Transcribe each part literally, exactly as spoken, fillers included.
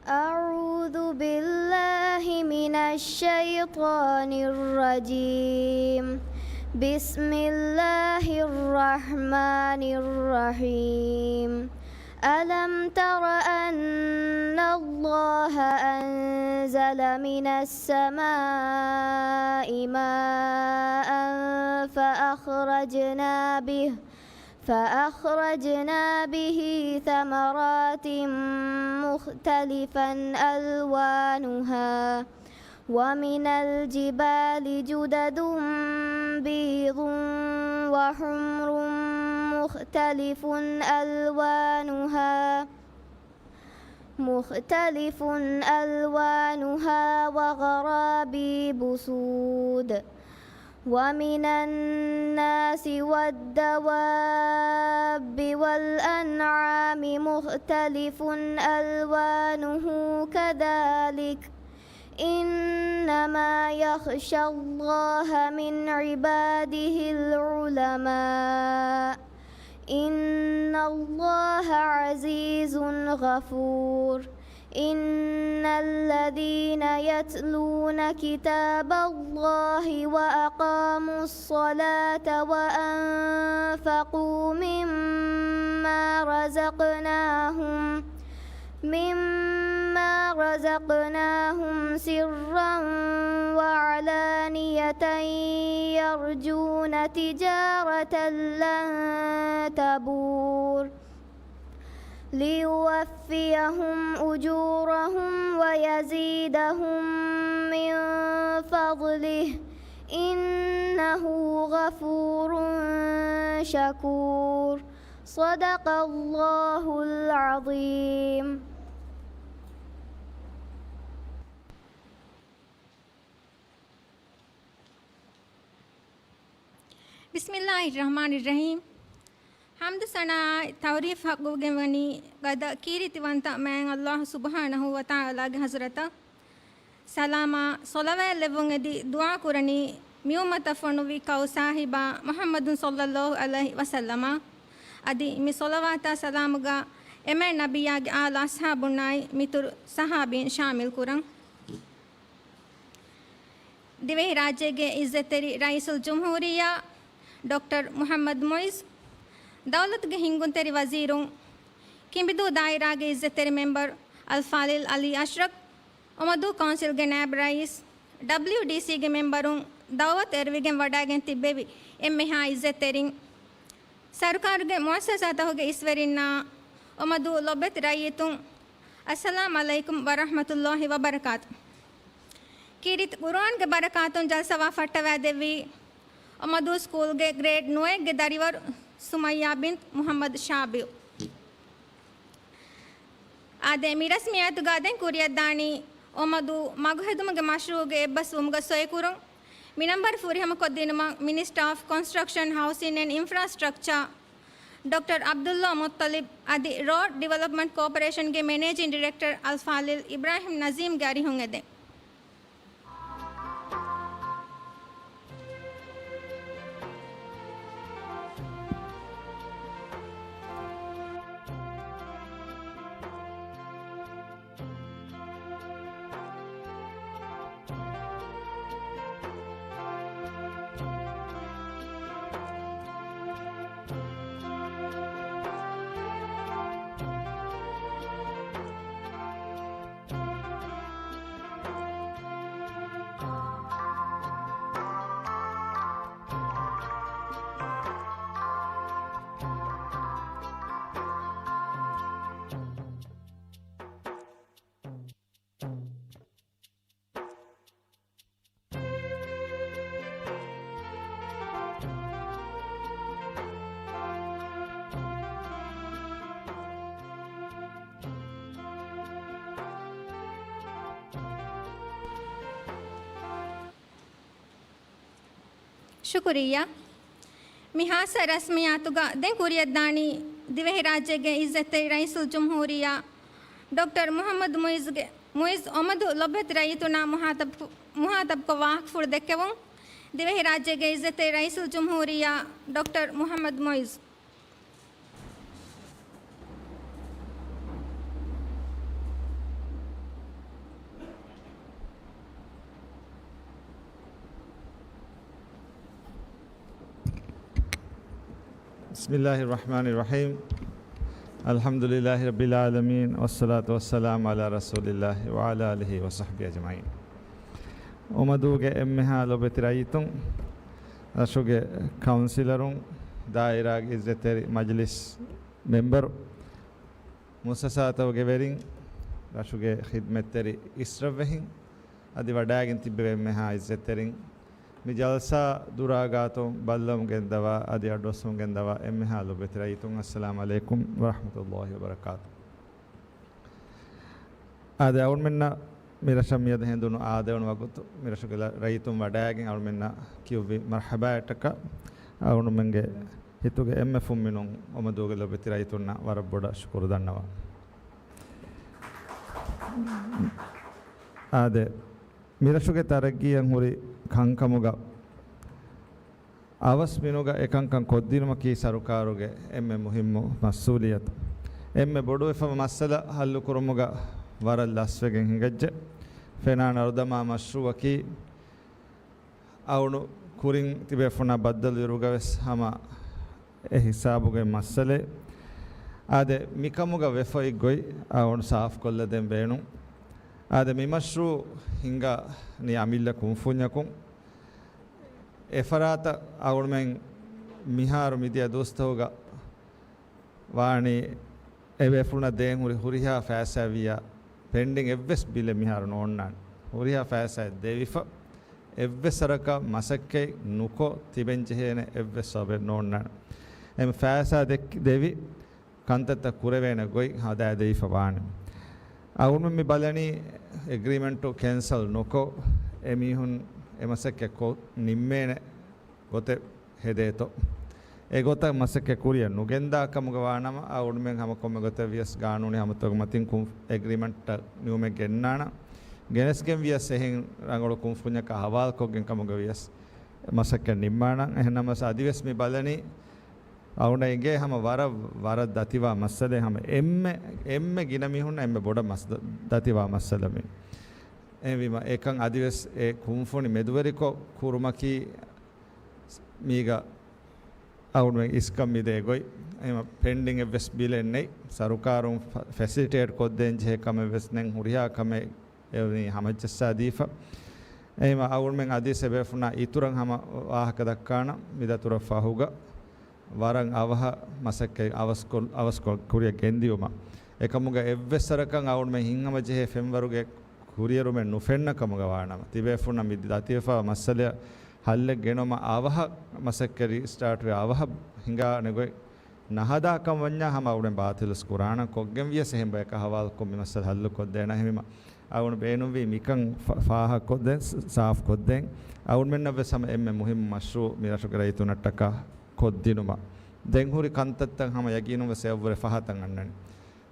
أعوذ بالله من الشيطان الرجيم. بسم الله الرحمن الرحيم. ألم تر أن الله أنزل من السماء ماء فأخرجنا به، فأخرجنا به ثمرات مختلفا ألوانها ومن الجبال جدد بيض وحمر مختلف ألوانها، مختلف ألوانها وغرابيب سود ومن الناس والدواب والأنعام مختلف ألوانه كذلك إنما يخشى الله من عباده العلماء إن الله عزيز غفور. إن الذين يتلون كتاب الله وأقاموا الصلاة وأنفقوا مما رزقناهم مما رزقناهم سرا وعلانية يرجون تجارة لن تبور ليوفيهم أجورهم ويزيدهم من فضله إنه غفور شكور. صدق الله العظيم. بسم الله الرحمن الرحيم. ޙަމްދު ސަނާއާއި ތަޢުރީފް ޙައްޤުވެގެންވަނީ ގަދަ ކީރިތިވަންތަ މާތް ﷲ ސުބްޙާނަހޫ ވަތަޢާލާގެ ޙަޟްރަތަށް. ސަލާމާ ޞަލަވާތް ލެއްވުން އެދި ދުޢާ ކުރަނީ މިއުއްމަތަށް ފޮނުއްވި ކައު ސާހިބާ މުޙައްމަދު ޞައްލައްލާހު ޢަލައިހި ވަސައްލަމަށް. އަދި މި ޞަލަވާތާ ސަލާމުގަ އެންމެ ނަބިއްޔާގެ އާލު އަޞްޙާބުންނާއި މިތުރު ޞަޙާބީން ޝާމިލް ކުރަން. ދިވެހިރާއްޖޭގެ އިއްޒަތްތެރި ރައީސުލްޖުމްހޫރިއްޔާ ޑޮކްޓަރ މުޙައްމަދު މުޢިއްޒު، ދައުލަތުގެ ހިންގުންތެރި ވަޒީރުން، ކިނބިދޫ ދާއިރާގެ އިއްޒަތްތެރި މެމްބަރު އަލްފާޟިލް ޢަލީ އަޝްރަފް، އޮމަދޫ ކައުންސިލްގެ ނައިބް ރައީސް، ޑަބްލިޔުޑީސީގެ މެމްބަރުން، ދަޢުވަތު އެރުވިގެން ވަޑައިގެން ތިއްބެވި އެންމެހާ އިއްޒަތްތެރިން، ސަރުކާރުގެ މުއައްސަސާތަކުގެ އިސްވެރިންނާ އޮމަދޫ ލޮބުވެތި ރައްޔިތުން، އައްސަލާމް ޢަލައިކުމް ވަރަޙްމަތުﷲި ވަބަރަކާތު. ކީރިތި ޤުރުއާންގެ ބަރަކާތުން ޖަލްސާވާ ފައްޓަވާދެއްވީ އޮމަދޫ ސްކޫލްގެ ގްރޭޑް ނުވައެއްގެ ދަރިވަރު ސުމައްޔާ ބިންތު މުޙައްމަދު ޝާބިއު. އާދެ، މި ރަސްމިއްޔާތުގަ ދެން ކުރިއަށްދާނީ އޮމަދޫ މަގުހެދުމުގެ މަޝްރޫޢުގެ އެއްބަސްވުމުގަ ސޮއިކުރުން. މިނަންބަރު ފުރިހަމަކޮށްދިނުމަށް މިނިސްޓަރ އޮފް ކޮންސްޓްރަކްޝަން، ހައުސިން އެންޑް އިންފްރާސްޓްރަކްޗާ ޑޮކްޓަރ ޢަބްދުﷲ މުއްޠަލިބް އަދި ރޯޑް ޑިވެލޮޕްމަންޓް ކޯޕަރޭޝަންގެ މެނޭޖިން ޑިރެކްޓަރ އަލްފާޟިލް އިބްރާހިމް ނަޒީމްގެ އަރިހުން އެދެން. ޝުކުރިއްޔާ. މި ޚާއްޞަ ރަސްމިއްޔާތުގަ ދެން ކުރިއަށްދާނީ ދިވެހިރާއްޖޭގެ އިއްޒަތްތެރި ރައީސުލްޖުމްހޫރިއްޔާ ޑޮކްޓަރ މުޙައްމަދު މުޢިއްޒުގެ، މުޢިއްޒު އޮމަދު ލޮބުވެތި ރައްޔިތުންނާ މުޚާޠަބް، މުޚާޠަބްކޮށް ވާހަކަފުޅު ދެއްކެވުން. ދިވެހިރާއްޖޭގެ އިއްޒަތްތެރި ރައީސުލްޖުމްހޫރިއްޔާ ޑޮކްޓަރ މުޙައްމަދު މުޢިއްޒު. بسم الله الرحمن الرحيم. الحمد لله رب العالمين، والصلاة والسلام على رسول الله وعلى آله وصحبه أجمعين. އޮމަދޫގެ އެންމެހާ ލޮބެތި ރައްޔިތުން، ރަށުގެ ކައުންސިލަރުން، ދާއިރާގެ އިއްޒަތްތެރި މަޖިލިސް މެމްބަރު، މުއައްސަސާތަކުގެ ވެރިން، ރަށުގެ ޚިދްމަތްތެރި އިސްރަށްވެހިން، އަދި ވަޑައިގެން ތިއްބެވި އެންމެހާ އިއްޒަތްތެރިން، މި ޖަލްސާ ދުރާގާތުން ބައްލަވަމުން ގެންދަވާ، އަދި އަޑުއައްސަމުން ގެންދަވާ އެންމެހާ ލޮބެތި ރައްޔިތުން، އައްސަލާމު ޢަލައިކުމް ވަރަޙްމަތުﷲި ވަބަރަކާތު. އާދެ، އަޅުމެންނަށް މި ރަށަށް މިއަދު ހެނދުނު އާދެވުނު ވަގުތު، މި ރަށުގެ ރައްޔިތުން ވަޑައިގެން އަޅުމެންނަށް ކިޔުއްވި މަރްޙަބާއަށްޓަކާ، އަޅުމެންގެ ހިތުގެ އެންމެ ފުންމިނުން އޮމަދޫގެ ލޮބެތި ރައްޔިތުންނަށް ވަރަށް ބޮޑަށް ޝުކުރު ދަންނަވަން. އާދެ، މި ރަށުގެ ތަރައްގީއަށް ހުރި ކަންކަމުގަ އަވަސް މިނުގަ އެކަންކަން ކޮށްދިނުމަކީ ސަރުކާރުގެ އެންމެ މުހިއްމު މަސްއޫލިއްޔަތު. އެންމެ ބޮޑުވެފަވާ މައްސަލަ ހައްލުކުރުމުގަ ވަރަށް ލަސްވެގެން ހިނގައްޖެ. ފެނާން އަޅުދަމާ މަޝްރޫއަކީ އަޅުގަނޑު ކުރިން ތިބޭފުނާ ބައްދަލުވިއިރުގަވެސް ހަމަ އެ ހިސާބުގެ މައްސަލައެއް. އާދެ، މިކަމުގަ ވެފައި ގޮތް އަޅުގަނޑު ސާފުކޮށްލަދޭން ބޭނުން. އާދެ، މި މަޝްރޫއު ހިނގަނީ އަމިއްލަ ކުންފުންޏަކުން. އެފަރާތަށް އަޅުގަނޑުމެން މިހާރު މިދިޔަ ދުވަސްތަކުގަ ވާނީ އެބޭފުޅުންނަށް ދޭން ހުރި ހުރިހާ ފައިސާއެއް ވިއްޔާ، ޕެންޑިން އެއްވެސް ބިލެއް މިހާރު ނޯންނާނެ. ހުރިހާ ފައިސާއެއް ދެވިފަ، އެއްވެސް ވަރަކަށް މަސައްކަތް ނުކޮށް ތިބެން ޖެހޭނެ އެއްވެސް ސަބަބެއް ނޯންނާނެ. އެމް ފައިސާ ދެއްކި-، ދެވި ކަންތައްތައް ކުރެވޭނެ ގޮތް ހަދާދެވިފަ ވާނެ. އަޅުގަނޑުމެން މި ބަލަނީ އެގްރީމެންޓު ކެންސަލް ނުކޮށް، އެމީހުން އެ މަސައްކަތް ކޮށް ނިންމޭނެ ގޮތެއް ހެދޭތޯ. އެ ގޮތަށް މަސައްކަތް ކުރިއަށް ނުގެންދާ ކަމުގަ ވާނަމަ، އަޅުގަނޑުމެން ހަމަ ކޮންމެ ގޮތެއް ވިޔަސް ގާނޫނީ ހަމަތަކުގެ މަތިން ކުން-، އެގްރީމެންޓަށް ނިމުމެއް ގެންނާނަން. ގެނެސްގެން ވިޔަސް އެހެން ރަނގަޅު ކުންފުންޏަކާ ހަވާލުކޮށްގެން ކަމުގަ ވިޔަސް މަސައްކަތް ނިންމާނަން. އެހެންނަމަވެސް އަދިވެސް މި ބަލަނީ އަޅުގަނޑަށް އެނގޭ ހަމަ ވަރަށް، ވަރަށް ދަތިވާ މައްސަލައެއް، ހަމަ އެންމެ، އެންމެ ގިނަ މީހުންނަށް އެންމެ ބޮޑަށް މަސް-، ދަ-، ދަތިވާ މައްސަލަ މި. އެހެންވީމަ އެކަން އަދިވެސް އެ ކުންފުނި މެދުވެރިކޮށް ކުރުމަކީ މީގަ އަޅުގަނޑުމެން އިސްކަން މިދޭ ގޮތް. އެހެންވީމަ ޕެންޑިން އެއްވެސް ބިލެއް ނެތް. ސަރުކާރުން ފަ-، ފެސިލިޓޭޓް ކޮށްދޭން ޖެހޭ ކަމެއް ވެސް ނެތް. ހުރިހާ ކަމެއް އެވަނީ ހަމަޖައްސާދީފަ. އެހެންވީމަ އަޅުގަނޑުމެން އަދިވެސް އެބޭފުޅުންނާ އިތުރަށް ހަމަ ވާހަކަ ދައްކާނަން މި ދަތުރަށް ފަހުގަ ވަރަށް އަވަހަށް މަސައްކަތް އަވަސްކޮށް، އަވަސްކޮށް ކުރިއަށް ގެންދިއުމަށް. އެކަމުގަ އެއްވެސް ވަރަކަށް އަޅުގަނޑުމެން ހިތްހަމަޖެހޭ ފެންވަރުގެ ކުރިއެރުމެއް ނުފެންނަ ކަމުގަ ވާނަމަ، ތިބޭފުޅުންނަށް މި ދަތިވެފަވާ މައްސަލައަށް ހައްލެއް ގެނައުމަށް އަވަހަށް މަސައްކަތް ރީސްޓާޓްވެ އަވަހަށް ހިނގާނެ ގޮތް ނަހަދާކަން ވަންޏާ ހަމަ އަޅުގަނޑުމެން ބާތިލުވެސް ކުރާނަން. ކޮށްގެން ވިޔަސް އެހެން ބަޔަކާ ހަވާލުކޮށް މި މައްސަލަ ހައްލުކޮށްދޭނަން. އެހެންވީމަ އަޅުގަނޑު ބޭނުންވީ މިކަން ފަ-، ފާހަގަކޮށްދޭން، ސ-، ސާފުކޮށްދޭން. އަޅުގަނޑުމެންނަށްވެސް ހަމަ އެންމެ މުހިއްމު މަޝްރޫއު މި ރަށުގެ ރައްޔިތުންނަށްޓަކާ ކޮށްދިނުމަށް. ދެން ހުރި ކަންތައްތައް ހަމަ ޔަގީނުންވެސް އެއަށްވުރެ ފަހަތަށް އަންނަނީ.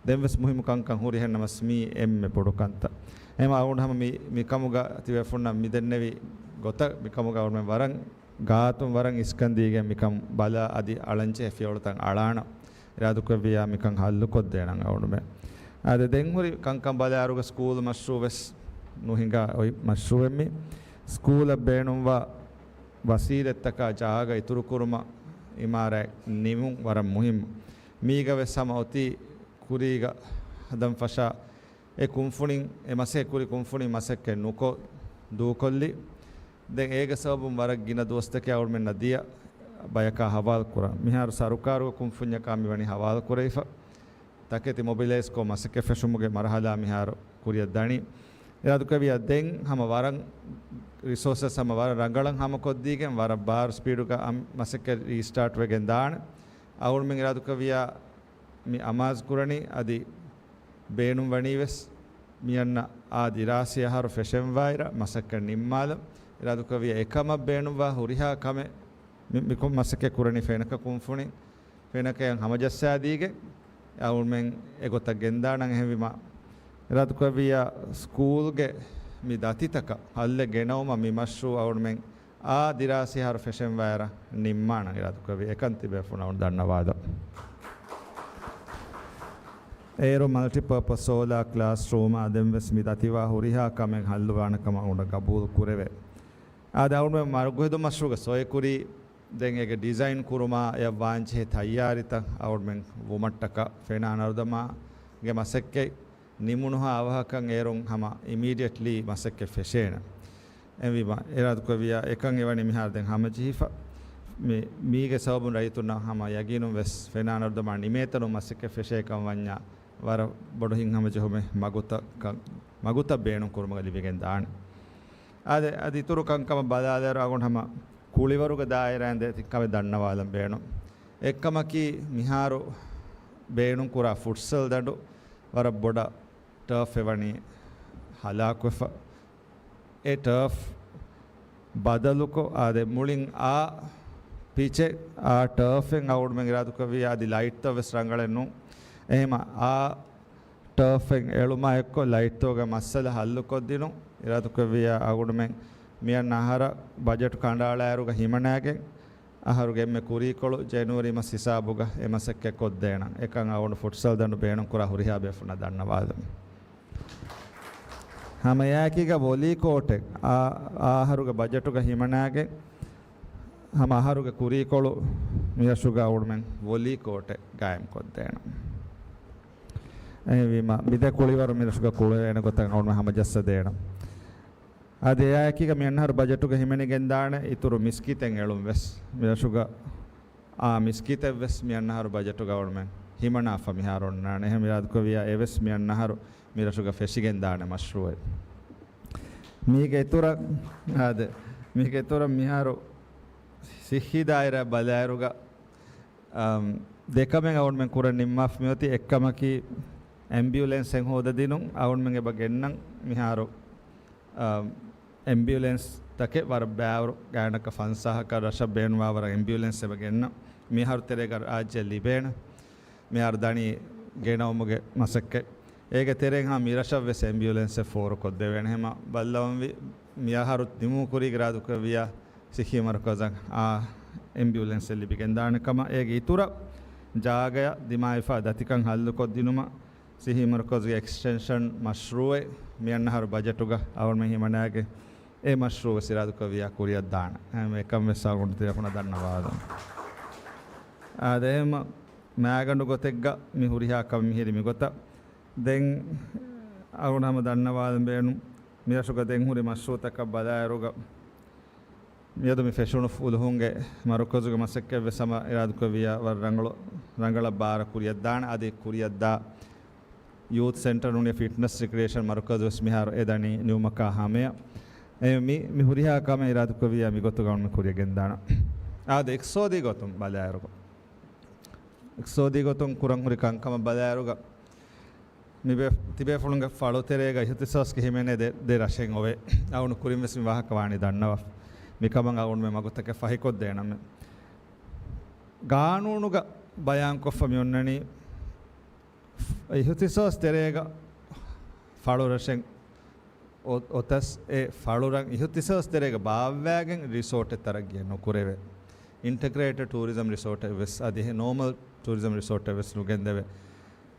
ދެންވެސް މުހިއްމު ކަންކަން ހުރި، އެހެންނަމަވެސް މީ އެންމެ ބޮޑު ކަންތައް. އެހެންވީމަ އަޅުގަނޑު ހަމަ މި، މިކަމުގަ ތިބޭފުޅުންނަށް މިދެންނެވި ގޮތަށް މިކަމުގަ އަޅުގަނޑުމެން ވަރަށް ގާތުން ވަރަށް އިސްކަން ދީގެން މިކަން ބަލާ އަދި އަޅަންޖެހޭ ފިޔަވަޅުތައް އަޅާނަން. އިރާދަކުރެއްވިއްޔާ މިކަން ހައްލުކޮށްދޭނަން އަޅުގަނޑުމެން. އާދެ، ދެން ހުރި ކަންކަން ބަލާއިރުގަ ސްކޫލް މަޝްރޫއުވެސް ނުހިނގާ އޮތް މަޝްރޫއެއް މީ. ސްކޫލަށް ބޭނުންވާ ވަސީލަތްތަކާ ޖާގަ އިތުރުކުރުމަށް އިމާރާތް ނިމުން ވަރަށް މުހިއްމު. މީގަވެސް ހަމަ އޮތީ ކުރީގަ ހަދަން ފަށާ އެ ކުންފުނިން، އެ މަސައްކަތް ކުރި ކުންފުނިން މަސައްކަތް ނުކޮށް ދޫކޮށްލި. ދެން އޭގެ ސަބަބުން ވަރަށް ގިނަ ދުވަސްތަކެއް އަޅުމެންނަށް ދިޔަ ބަޔަކާ ހަވާލު ކުރަން. މިހާރު ސަރުކާރުގެ ކުންފުންޏަކާ މިވަނީ ހަވާލު ކުރެވިފަ. ތަކެތި މޮބިލައިޒްކޮށް މަސައްކަތް ފެށުމުގެ މަރުހަލާ މިހާރު ކުރިއަށް ދަނީ. އިރާދަކުރެއްވިއްޔާ ދެން ހަމަ ވަރަށް ރިސޯސަސް ހަމަ ވަރަށް ރަނގަޅަށް ހަމަކޮށްދީގެން ވަރަށް ބާރު ސްޕީޑުގަ އަމް-، މަސައްކަތް ރީސްޓާޓް ވެގެން ދާނެ. އަޅުމެން އިރާދަކުރެއްވިއްޔާ މި އަމާޒު ކުރަނީ އަދި ބޭނުންވަނީވެސް މިއަންނަ އާ ދިރާސީ އަހަރު ފެށެންވާއިރަށް މަސައްކަތް ނިންމާލަން. އިރާދަކުރެއްވިއްޔާ އެކަމަށް ބޭނުންވާ ހުރިހާ ކަމެއް މި-، މިކޮށް މަސައްކަތް ކުރަނީ ފެނަކަ ކުންފުނިން. ފެނަކަޔަށް ހަމަޖައްސާދީގެން އަޅުމެން އެގޮތަށް ގެންދާނަން. އެހެންވީމަ، އިރާދަކުރެއްވިއްޔާ ސްކޫލްގެ މި ދަތިތަކަށް ހައްލެއް ގެނައުމަށް މި މަޝްރޫއު އަޅުމެން އާ ދިރާސީ އަހަރު ފެށެންވާއިރަށް ނިންމާނަން. އިރާދަކުރެއްވިއްޔާ އެކަން ތިބޭފުޅުންނަށް ދަންނަވާލަން. އޭރު މަލްޓިޕާޕަސް ސޯލާ ކްލާސްރޫމާ ދެންވެސް މި ދަތިވާ ހުރިހާ ކަމެއް ހައްލުވާނެ ކަމަށް އަޅުގަނޑަށް ގަބޫލު ކުރެވޭ. އާދެ، އަޅުގަނޑު މަރުގެދު މަޝްރޫއުގެ ސޮއި ކުރީ ދެން އޭގެ ޑިޒައިން ކުރުމާ އެއަށް ވާންޖެހޭ ތައްޔާރިތައް އަޅުގަނޑުމެން ވުމަށްޓަކާ ފެނާނަރުދަމާގެ މަސައްކަތް ނިމުނުހާ އަވަހަކަށް އޭރުން ހަމަ އިމީޑިއެޓްލީ މަސައްކަތް ފެށޭނެ. އެހެންވީމަ، އިރާދަކުރެއްވިޔާ އެކަން އެވަނީ މިހާރު ދެން ހަމަޖެހިފަ. މި-، މީގެ ސަބަބުން ރައްޔިތުންނަށް ހަމަ ޔަގީނުން ވެސް ފެނާނަރުދަމާ ނިމޭތަނުން މަސައްކަތް ފެށޭ ކަމަށް ވަންޏާ ވަރަށް ބޮޑު ހިތްހަމަޖެހުމެއް މަގުތައް ކަން-، މަގުތައް ބޭނުން ކުރުމުގަ ލިބިގެން ދާނެ. އާދެ، އަދި އިތުރު ކަންކަމަށް ބަލާލާއިރު އަޅުގަނޑު ހަމަ ކުޅިވަރުގެ ދާއިރާއިން ދެ ތިން ކަމެއް ދަންނަވާލަން ބޭނުން. އެއްކަމަކީ މިހާރު ބޭނުން ކުރާ ފުޓްސަލް ދަނޑު ވަރަށް ބޮޑަށް ޓާފް އެ ވަނީ ހަލާކުވެފަ. އެ ޓާފް ބަދަލުކޮށް، އާދެ، މުޅިން އާ ޕިޗެއް، އާ ޓާފެއް އަޅުގަނޑުމެން އިރާދަކުރެއްވިޔާ އަދި ލައިޓްތައް ވެސް ރަނގަޅެއް ނޫން. އެހެމަ އާ ޓާފެއް އެޅުމާ އެއްކޮށް ލައިޓްތަކުގެ މައްސަލަ ހައްލުކޮށްދިނުން އިރާދަކުރެއްވިޔާ އަޅުގަނޑުމެން މިއަންނަ އަހަރަށް ބަޖެޓު ކަނޑައަޅާއިރުގަ ހިމަނާގެން އަހަރުގެ އެންމެ ކުރީކޮޅު ޖެނުއަރީ މަސް ހިސާބުގަ އެ މަސައްކަތް ކޮށްދޭނަން. އެކަން އަޅުގަނޑު ފުޓްސަލް ދަނޑު ބޭނުންކުރާ ހުރިހާ ބޭފުޅުންނަށް ދަންނަވާލަން. ހަމަ އެއާއެކީގަ ވޮލީ ކޯޓެއް އާ، އާ އަހަރުގެ ބަޖެޓުގަ ހިމަނާގެން ހަމަ އަހަރުގެ ކުރީކޮޅު މިރަށުގަ އަޅުގަނޑުމެން ވޮލީ ކޯޓެއް ގާއިމްކޮށްދޭނަން. އެހެންވީމަ، މިދެ ކުޅިވަރު މިރަށުގަ ކުޅެވޭނެ ގޮތަށް އަޅުގަނޑުމެން ހަމަޖައްސަދޭނަން. އަދި އެއާއެކީގަ މިއަންނަ އަހަރު ބަޖެޓުގަ ހިމެނިގެންދާނެ އިތުރު މިސްކިތެއް އެޅުން ވެސް. މިރަށުގަ އާ މިސްކިތެއް ވެސް މިއަންނަ އަހަރު ބަޖެޓުގަ އަޅުގަނޑުމެން ހިމަނާފަ މިހާރު އޮންނާނެ. އެހެން އިރާދަކުރެއްވިޔާ އެވެސް މިއަންނަ އަހަރު މިރަށުގަ ފެށިގެންދާނެ މަޝްރޫއެއް. މީގެ އިތުރަށް، އާދެ، މީގެ އިތުރަށް މިހާރު ސިއްހީ ދާއިރާ ބަލާއިރުގަ، އަމް، ދެކަމެއް އަޅުގަނޑުމެން ކުރަން ނިންމާފަ މިއޮތީ. އެއްކަމަކީ، އެމްބިއުލެންސެއް ހޯދަދިނުން އަޅުގަނޑުމެން އެބަ ގެންނަން މިހާރު، އަ، އެމްބިއުލެންސް ތަކެއް ވަރަށް ބައިވަރު ގާތްގަނޑަކަށް ފަންސާހަކަށް ރަށަށް ބޭނުންވާ ވަރަށް އެމްބިއުލެންސް އެބަ ގެންނަން. މިހާރު ތެރޭގަ ރާއްޖެ ލިބޭނެ. މިހާރު ދަނީ ގެނައުމުގެ މަސައްކަތް. އޭގެ ތެރެއިން ހަމަ މިރަށަށް ވެސް އެމްބިއުލެންސެއް ފޯރުކޮށްދެވޭނެ. ހަމަ ބައްލަވަންވީ މިއަހަރު ދިމުކުރީގެ އިރާދަކުރެއްވިޔާ ސިއްހީ މަރުކަޒަށް އާ އެމްބިއުލެންސެއް ލިބިގެންދާނެ ކަމަށް. އޭގެ އިތުރަށް ޖާގަޔަށް ދިމާވެފަ ދަތިކަން ހައްލުކޮށްދިނުމަށް ސިއްހީ މަރުކަޒުގެ އެކްސްޓެންޝަން މަޝްރޫއެއް މިއަންނަ އަހަރު ބަޖެޓުގަ އަޅުގަނޑުމެން ހިމަނާގެން އެ މަޝްރޫއު ވެސް އިރާދަކުރެއްވިޔާ ކުރިއަށްދާނެ. އެކަން ވެސް އަޅުގަނޑު ތިޔަފުނަށް ދަންނަވާލަން. އާދެ، އެހެންމަ މާގަނޑު ގޮތެއްގަ މި ހުރިހާ ކަމެއް މިހިރީ މިގޮތަށް. ދެން އަޅުގަނޑު ހަމަ ދަންނަވާލަން ބޭނުން، މިރަށުގަ ދެން ހުރި މަޝްރޫއުތަކަށް ބަލާއިރުގަ، މިއަދު މި ފެށުނު ފުލުހުންގެ މަރުކަޒުގެ މަސައްކަތް ވެސް ހަމަ އިރާދަކުރެއްވިޔާ ވަރަށް ރަނގަޅު، ރަނގަޅަށް ބާރަށް ކުރިއަށްދާނެ. އަދި ކުރިއަށްދާ ޔޫތު ސެންޓަރ ނޫނީ ފިޓްނަސް ރިކްރިއޭޝަން މަރުކަޒު ވެސް މިހާރު އެ ދަނީ ނިމުމަކާ ހަމަޔަށް. އެ މި، މި ހުރިހާ ކަމެއް އިރާދަކުރެއްވިޔާ މިގޮތުގަ އަޅުގަނޑު ކުރިއަށް ގެންދާނަން. އާދެ، އިޤްތިޞާދީ ގޮތުން ބަލާއިރުގަ، އިޤްތިޞާދީ ގޮތުން ކުރަން ހުރި ކަންކަމަށް ބަލާއިރުގަ، މި ބޭ-، ތިބޭފުޅުންގެ ފަޅުތެރޭގަ އިހުތިޞާޞްގެ ހިމެނޭ ދެ، ދެ ރަށެއް އޮވޭ. އަޅުގަނޑު ކުރިން ވެސް މި ވާހަކަ ވާނީ ދަންނަވާފަ. މިކަމަށް އަޅުގަނޑުމެން މަގުތަކެއް ފަހިކޮށްދޭނަމޭ. ގާނޫނުގަ ބަޔާންކޮށްފަ މި އޮންނަނީ، އިހުތިޞާޞް ތެރޭގަ ފަޅުރަށެއް އޮ-، އޮތަސް އެ ފަޅުރަށް އިހުތިޞާޞް ތެރޭގަ ބާއްވާގެން ރިސޯޓެއް ތަރައްގީ ނުކުރެވޭ. އިންޓަގްރޭޓެޑް ޓޫރިޒަމް ރިސޯޓެއް ވެސް އަދި ނޯމަލް ޓޫރިޒަމް ރިސޯޓެއް ވެސް ނުގެންދެވޭ.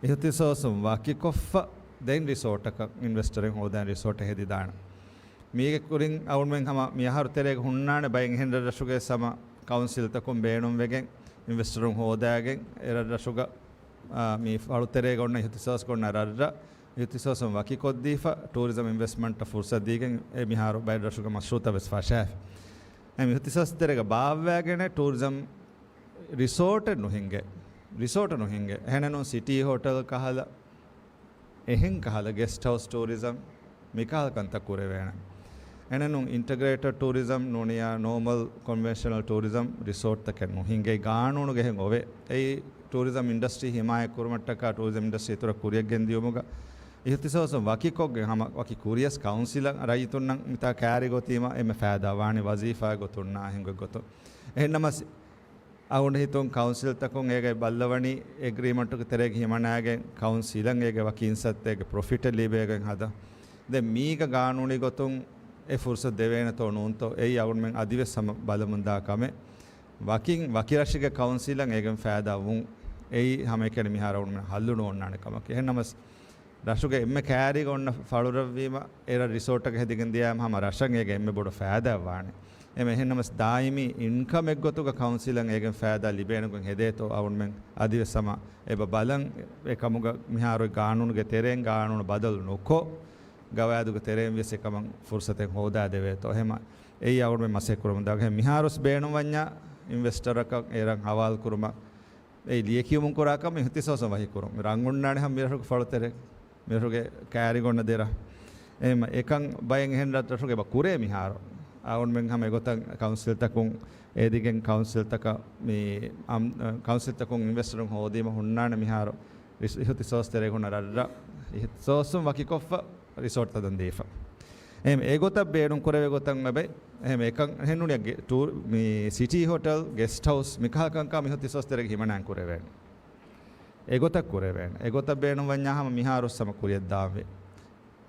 އިހުތިޞާޞުން ވަކިކޮށްފަ ދެން ރިސޯޓަކަށް އިންވެސްޓަރެއް ހޯދާނެ ރިސޯޓެއް ހެދިދާނެ. މީގެ ކުރިން އަޅުގަނޑުމެން ހަމަ މިއަހަރު ތެރޭގަ ހުންނާނެ ބައެއް އެހެން ރަށްރަށުގެ ހަމަ ކައުންސިލްތަކުން ބޭނުންވެގެން އިންވެސްޓަރުން ހޯދާގެން އެ ރަށްރަށުގަ، އާ، މި ފަޅުތެރޭގަ އޮންނަ އިހުތިޞާޞްގަ އޮންނަ ރަށްރަށް އިހުތިޞާޞުން ވަކިކޮށްދީފަ ޓޫރިޒަމް އިންވެސްޓްމަންޓަށް ފުރުޞަތު ދީގެން އެ މިހާރު ބައެއް ރަށުގެ މަޝްރޫއުތައް ވެސް ފަށާފަ. އެ އިހުތިޞާޞް ތެރޭގަ ބާއްވާގެނެއް ޓޫރިޒަމް ރިސޯޓެއް ނުހިނގޭ. ރިސޯޓެއް ނުހިނގޭ. އެހެނެއް ނޫން ސިޓީ ހޮޓެލް ކަހަލަ، އެހެން ކަހަލަ ގެސްޓް ހައުސް ޓޫރިޒަމް މިކަހަލަ ކަންތައް ކުރެވޭނެ. އެހެނެއް ނޫން އިންޓަގްރޭޓެޑް ޓޫރިޒަމް ނޫނިޔާ ނޯމަލް ކޮންވެންޝަނަލް ޓޫރިޒަމް ރިސޯޓްތަކެއް ނުހިނގޭ. ގާނޫނުގަ އެހެން އޮވޭ. އެއީ ޓޫރިޒަމް އިންޑަސްޓްރީ ހިމާޔަތް ކުރުމަށްޓަކާ ޓޫރިޒަމް އިންޑަސްޓްރީ އިތުރަށް ކުރިއަށް ގެންދިޔުމުގަ އިހުތިޞާޞުން ވަކިކޮށްގެން ހަމަ ވަކި ކުރިޔަސް ކައުންސިލަށް ރައްޔިތުންނަށް މިތާ ކައިރި ގޮތީމަ އެންމެ ފައިދާ ވާނީ ވަޒީފާގެ ގޮތުންނާ އެހެން ގޮތުން. އެހެންނަމަސް އަޅުގަނޑު ހިތުން ކައުންސިލްތަކުން އޭގައި ބައްލަވަނީ އެގްރީމަންޓުގެ ތެރޭގަ ހިމަނާގެން ކައުންސިލަށް އޭގެ ވަކި އިންސައްތައެއްގެ ޕްރޮފިޓެއް ލިބޭގޮތް ހަދަން. ދެން މީގަ ގާނޫނީ ގޮތުން އެ ފުރުޞަތު ދެވޭނެތޯ ނޫންތޯ އެއީ އަޅުގަނޑުމެން އަދިވެސް ހަމަ ބަލަމުންދާ ކަމެއް. ވަކިން ވަކި ރަށެއްގެ ކައުންސިލަށް އޭގެން ފައިދާ ވުން އެއީ ހަމައެކަނި މިހާރު އަޅުގަނޑުމެން ހައްލު ނޯންނާނެ ކަމަކީ. އެހެންނަމަސް ރަށުގެ އެންމެ ކައިރީގަ އޮންނަ ފަޅުރަށްވީމަ، އެ ރަށް ރިސޯޓަކަށް ހެދިގެން ދިޔައިމަ ހަމަ ރަށަށް އޭގެ އެންމެ ބޮޑު ފައިދާއެއް ވާނެ. އެމެ އެހެންނަމަސް ދާއިމީ އިންކަމެއްގޮތުގަ ކައުންސިލަށް އޭގެން ފައިދާ ލިބޭނެގޮތް ހެދޭތޯ އަޅުމެން އަދިވެސް ހަމަ އެބަ ބަލަން. އެކަމުގަ މިހާރު ގާނޫނުގެ ތެރެއިން ގާނޫނު ބަދަލު ނުކޮށް، ގަވާއިދުގެ ތެރެއިން ވިޔަސް އެކަމަށް ފުރުސަތެއް ހޯދާދެވޭތޯ. އެހެމަ އެއީ އަޅުމެން މަސައްކަތް ކުރަމުން ދާ. އެހެން މިހާރުސް ބޭނުންވަންޏާ އިންވެސްޓަރަކަށް އޭރަށް ހަވާލު ކުރުމަށް އެ ލިޔެކިޔުމުން ކުރާ ކަމަށް އިހްތިސޯސުން ވަހިކުރުން. ރަނގުންނާނެ ހަމަ މިރަށުގެ ފަޅުތެރޭ، މިރަށުގެ ކައިރިގަ އޮންނަ ދެރަ. އެހެމަ އެކަން ބައެއް އެހެން ރަށްރަށުގެ އެބަ ކުރޭ މިހާރު. އަޅުމެން ހަމަ އެގޮތަށް ކައުންސިލްތަކުން އޭދިގެން ކައުންސިލްތަކަށް މި އަމް-، ކައުންސިލްތަކުން އިންވެސްޓަރުން ހޯދީމަ ހުންނާނެ މިހާރު ރިސް-، އިހްތިސޯސް ތެރޭގަ ހުންނަ ރަށްރަށް. އިހްތިސޯސުން ވަކިކޮށްފަ ރިސޯޓްތައް ދަން ދީފަ. އެހެން އެގޮތަށް ބޭނުން ކުރެވޭ ގޮތަށް އެބަ އެހެން އެކަން އެހެން ނޫނީ ގެ-، ޓޫ-، މި ސިޓީ ހޮޓަލް، ގެސްޓް ހައުސް މިކަހަލަ ކަންކަން މި އިހްތިސޯސް ތެރޭގަ ހިމަނާން ކުރެވޭނެ. އެގޮތަށް ކުރެވޭނެ. އެގޮތަށް ބޭނުންވަންޏާ ހަމަ މިހާރުސް ހަމަ ކުރިއަށްދާންވީ.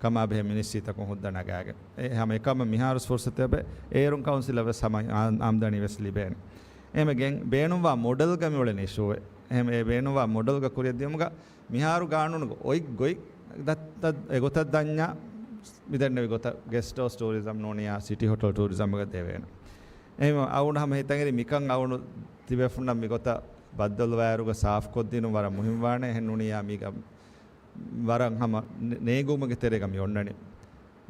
ކަމާބެހޭ މިނިސްޓްރީތަކުން ހުއްދަ ނަގާގެން. އެ ހަމަ އެކަމަށް މިހާރުސް ފުރުސަތެއް އެބަ އޭރުން ކައުންސިލަށް ވެސް ހަމަ އާ-، އާމްދަނީ ވެސް ލިބޭނެ. އެހެމެ ގެން ބޭނުންވާ މޮޑަލްގަ މިއުޅެނީ އިޝޫއެއް. އެހެމެ އެ ބޭނުންވާ މޮޑަލްގަ ކުރިއަށްދިޔުމުގަ މިހާރު ގާނޫނުގަ އޮތް ގޮތް ދައްތަ-، އެގޮތަށް ދަންޏާ މިދެންނެވި ގޮތަށް ގެސްޓް ހައުސް ޓޫރިޒަމް ނޫނިޔާ ސިޓީ ހޮޓަލް ޓޫރިޒަމްގަ ދެވޭނެ. އެހެމަ އަޅުގަނޑު ހަމަ ހިތަށް އެރި މިކަން އަޅުގަނޑު ތިބޭފުންނަށް މިގޮތަށް ބައްދަލުވާއިރުގަ ސާފުކޮށްދިނުން ވަރަށް މުހިންމުވާނެ. އެހެން ނޫނިޔާ މީގަ ވަރަށް ހަމަ ނޭ-، ނޭނގުމުގެ ތެރޭގަ މި އޮންނަނީ.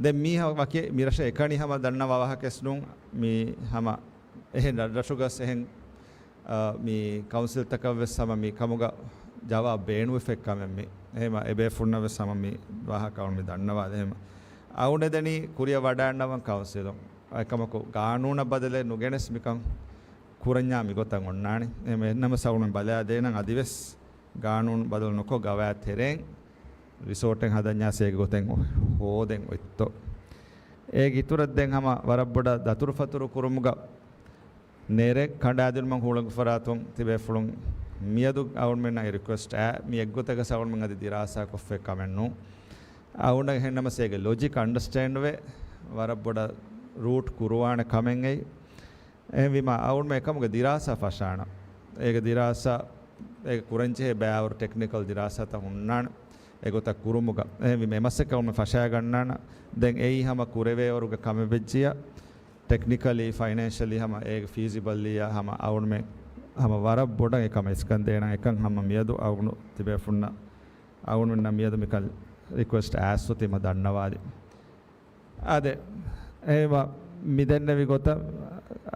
ދެން މީ ހަ-، ވަކި މިރަށަށް އެކަނި ހަމަ ދަންނަވާ ވާހަކައެއް ނޫން. މީ ހަމަ އެހެން ރަށްރަށުގަސް އެހެން، އާ، މި ކައުންސިލްތަކަށް ވެސް ހަމަ މި ކަމުގަ ޖަވާބު ބޭނުންވެފައި ކަމެއް މި. އެހެމަ އެބޭފުންނަށް ވެސް ހަމަ މި ވާހަކަ އަޅު މި ދަންނަވާ. އެހެމަ އަޅުގަނޑު ދެނީ ކުރިއަށް ވަޑައިގަންނަވަން ކައުންސިލުން. އެކަމަކު ގާނޫނަށް ބަދަލެއް ނުގެނެސް މިކަން ކުރަންޏާ މިގޮތަށް އޮންނާނެ. އެހެމަ އެހެންނަމަސް އަޅުގަނޑު ބަލާދޭނަން އަދިވެސް ގާނޫނު ބަދަލު ނުކޮށް ގަވާއިދު ތެރެއިން ރިސޯޓެއް ހަދަންޏާސް އޭގެ ގޮތެއް ހޯދެން އޮތްތޯ. އޭގެ އިތުރަށް ދެން ހަމަ ވަރަށް ބޮޑަށް ދަތުރުފަތުރު ކުރުމުގަ ނެރެ ކަނޑާދިނުމަށް ހުޅަނގު ފަރާތުން ތިބޭފުޅުން މިއަދު އަޅުމެންނަށް އެ ރިކުއެސްޓް އާ، މި އެއްގޮތަކަށް އަޅުމެން އަދި ދިރާސާކޮށްފައި ކަމެއް ނޫން. އަޅުންނަށް އެހެންނަމަސް އޭގެ ލޮޖިކް އަންޑަސްޓޭންޑްވެ ވަރަށް ބޮޑަށް ރޫޓް ކުރުވާނެ ކަމެއް އެއީ. އެހެންވީމާ އަޅުން އެކަމުގެ ދިރާސާ ފަށާނަ. އޭގެ ދިރާސާ އޭގެ ކުރަންޖެހޭ ބައިވަރު ޓެކްނިކަލް ދިރާސާތައް ހުންނާނެ އެގޮތަށް ކުރުމުގަ. އެހެންވީމަ އެމަސް އެކަމުގެ ފަށާގަންނާނަ. ދެން އެއީ ހަމަ ކުރެވޭވަރުގެ ކަމެއް ވެއްޖިޔަ ޓެކްނިކަލީ، ފައިނޭންޝަލީ ހަމަ އޭގެ ފީޒިބަލް އިޔާ ހަމަ އަޅުންމެ ހަމަ ވަރަށް ބޮޑަށް އެކަމަށް އިސްކަން ދޭނަ އެކަން ހަމަ މިއަދު އަޅުން ތިބޭފުންނަށް އަޅުންމެންނަށް މިއަދު މިކަން ރިކުއެސްޓް އައިސްފަ ތިމަ ދަންނަވާލި. އާދެ، އެހެންވީމަ މިދެންނެވި ގޮތަށް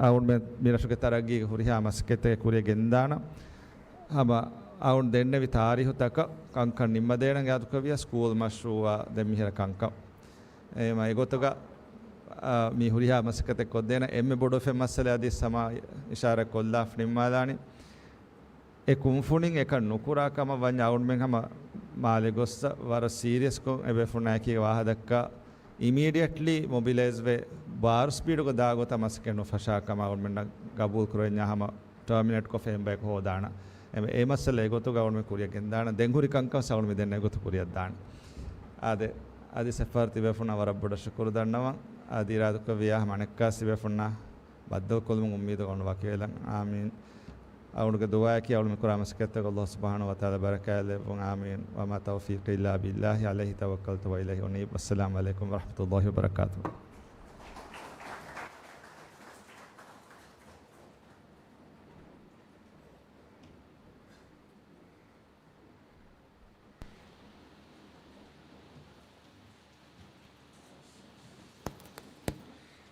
އަޅުންމެ މިރަށުގެ ތަރައްގީގެ ހުރިހާ މަސައްކަތެއް ކުރިއަށް ގެންދާނަ. ހަމަ އަޅުން ދެންނެވި ތާރީހުތަކަށް ކަންކަން ނިންމަދޭނަން އާދުކަވިޔަސް ސްކޫލް މަޝްރޫއާ ދެން މިހިރަ ކަންކަން. އެހެންވީމަ އެގޮތުގަ، އާ، މި ހުރިހާ މަސައްކަތެއް ކޮށްދޭނަ އެންމެ ބޮޑު އެފްއެމްއަސްއަލެ އަދި ސަމާ އިޝާރަތް ކޮށްލާފަ ނިންމާލާނީ. އެ ކުންފުނިން އެކަން ނުކުރާ ކަމަށް ވަންޏާ އަޅުންމެން ހަމަ މާލެ ގޮއްސަ ވަރަށް ސީރިއަސްކޮށް އެބޭފުޅުންނާއެކީ ވާހަދައްކާ އިމީޑިއެޓްލީ މޮބިލައިޒްވެ ބާރު ސްޕީޑުގަ ދާ ގޮތަށް މަސައްކަތް ނުފަށާ ކަމަށް އަޅުންމެންނަށް ގަބޫލު ކުރެވެންޏާ ހަމަ ޓާމިނޭޓްކޮށްފަ އެހެން ބަޔަކު ހޯދާނަ. އެ، އެ މައްސަލަ އެގޮތުގަ އަޅުންމެ ކުރިއަށް ގެންދާނަ. ދެން ހުރި ކަންކަން އަޅުންމެ ދެން އެގޮތު ކުރިއަށް ދާނަ. އާދެ، އަދި ސެފާރް ތިބޭފުންނަށް ވަރަށް ބޮޑަށް ޝުކުރު ދަންނަވަން. އަދި އިރާދަކުރެއްވިޔާ ހަމަ އަނެއްކާ ތިބޭފުންނާ ބައްދަލުކޮށްލުމުން އުއްމީދު އޮން ވަކިވެލަން. އާމީން. އަޅުގަނޑުގެ ދުޢާއަކީ އަޅުމެ ކުރާ މަސައްކަތްތަކަށް ﷲ ސުބްޙާނަހޫ ވަތަޢާލާ ބަރަކާތްލެއްވުން. އާމީން. وما توفيقي إلا بالله عليه توكلت وإليه أنيب. والسلام عليكم ورحمة الله وبركاته.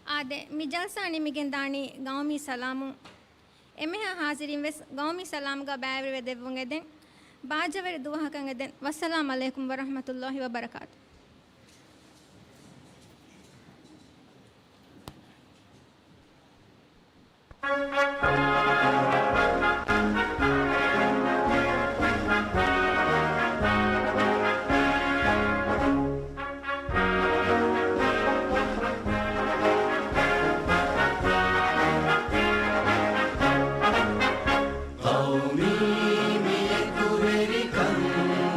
އާދެ، މި ޖަލްސާ ނިމިގެން ދާނީ ގައުމީ ސަލާމުން. އެންމެހާ ހާޒިރީން ވެސް ގައުމީ ސަލާމުގަ ބައިވެރިވެ ދެއްވުން އެދެން. ބާއްޖަވެރި ދުވަހަކަށް އެދެން. ވައްސަލާމް ޢަލައިކުމް ވަރަޙްމަތުﷲ ވަބަރަކާތު. ޤައުމީ މި އެކުވެރިކަން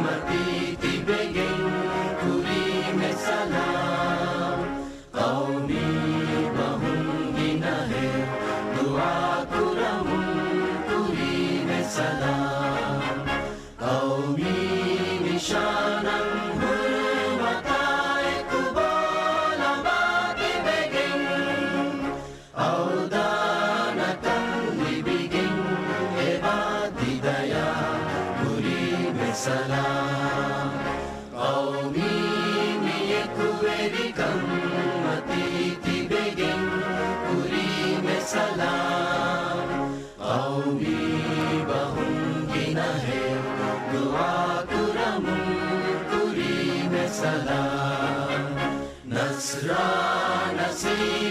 މަތީ ތިބެގެން ކުރީމެ ސަލާމް. ޤައުމީ ބަހުން ގިނަހެއް ދުޢާ ކުރަމުން ކުރީމެ ސަލާމް. ޤައުމީ ނިޝާނަށް ހުރުމަތާ އެކު ބޯ ލަނބާ ތިބެގެން. އައު ސަލާމް. ޤައުމީ ބަހުން ގިނަހެއް ދުޢާ ކުރަމުން ކުރީމެ ސަލާމް. ނަޞްރާ ނަޞީރު